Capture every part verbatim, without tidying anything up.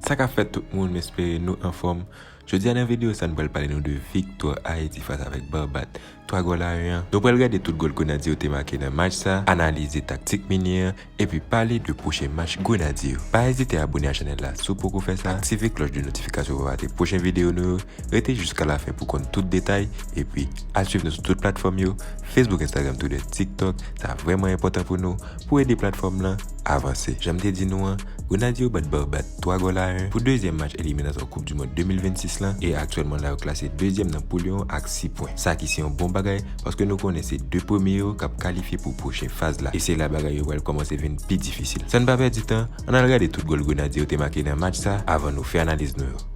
Sa k ap fèt tout moun, m espere nou anfòm. Jodi a nan videyo sa, nou pral pale nou de viktwa Ayiti fas avèk Barbad, twa gòl a en an. Nou pral gade tout gòl Grenadye yo te make nan match sa, analize taktik Minye an, epi pale de pwochen match Grenadye yo. Pa ezite abone a chanèl la si w poko fè sa, aktive klòch de notifikasyon pou w pa rate pwochen videyo nou yo, rete jiska lafen pou konn tout detay, epi al swiv nou sou tout platfòm yo, Facebook, Instagram, Twitter, TikTok, sa vrèman enpòtan pou nou, pou ede platfòm lan avanse. Jan m te di nou an, Grenadye yo bat Barbad twa gòl a en pou dezyèm match eliminatwa Koup di Mond de mil vennsis lan, e aktyèlman la yo klase dezyèm nan poul yo an ak sis pwen. Sa ki se yon bon bagay, paske nou konnen se de premye yo k ap kalifye pou pwochen faz la, e se la bagay yo pral kòmanse vin pi difisil. San n pa pèdi tan, ann al gade tout gòl Grenadye yo te make nan match sa avan nou fè analiz nou yo.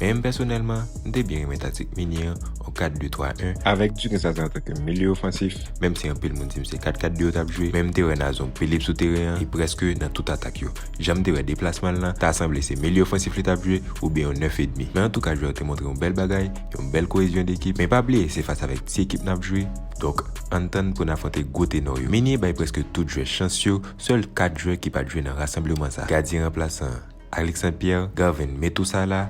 Men m pèsonèlman, m te byen renmen taktik Minye an, yon kat de twa en, avèk Duquesne Sazan antanke milye ofansif. Menm si anpil moun di m se kat kat de yo t ap jwe, men m te wè Nazon Philippe sou teren an, li prèske nan tout atak yo. Jan m te wè deplasman l lan, ta sanble se milye ofansif li t ap jwe, oubyen yon nèf edmi. Men antouka, jwè yo te montre yon bèl bagay, yon bèl koyezyon dekip. Men pa bliye, se fas avèk ti ekip n ap jwe. Donk, ann tann pou n afwonte gwo tenò yo. Minye bay prèske tout jwè chans yo, sèl kat jwè ki pa t jwe nan rasanbleman sa. Gadyen ranplasan an, Alix Saint-Pierre, Garvin Metusala,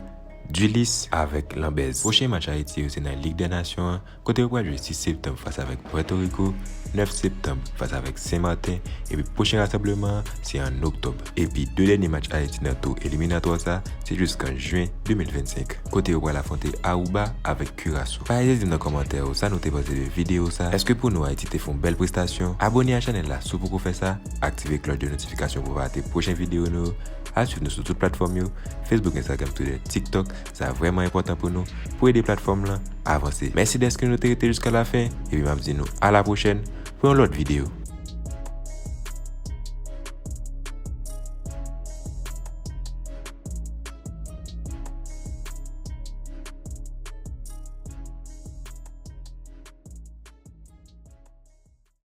Dulis avèk Lambez. Pwochen match Ayiti yo se nan Lig dè Nasyon an, kote yo pral jwe sis septanm fas avèk Pwètoriko, nèf septanm fas avèk Sen Maten, epi pwochen rasanbleman an se an oktòb. Epi de dènye match Ayiti nan tou eliminatwa sa, se jiskan jen de mil vennsenk, kote yo pral afwonte Aruba avèk Curaçao. Pa ezite di m nan kòmantè yo sa nou te panse de videyo sa. Èske pou nou Ayiti te fè yon bèl prestasyon? Abone a chanèl la si w poko fè sa, aktive klòch de notifikasyon pou w pa rate pwochen videyo nou yo. Al swiv nou sou tout platfòm yo, Facebook, Instagram, Twitter, TikTok. Sa vrèman enpòtan pou nou, pou ede platfòm lan avanse. Mèsi dèske nou te rete jiska lafen, epi m ap di nou a la pwochèn pou yon lòt videyo.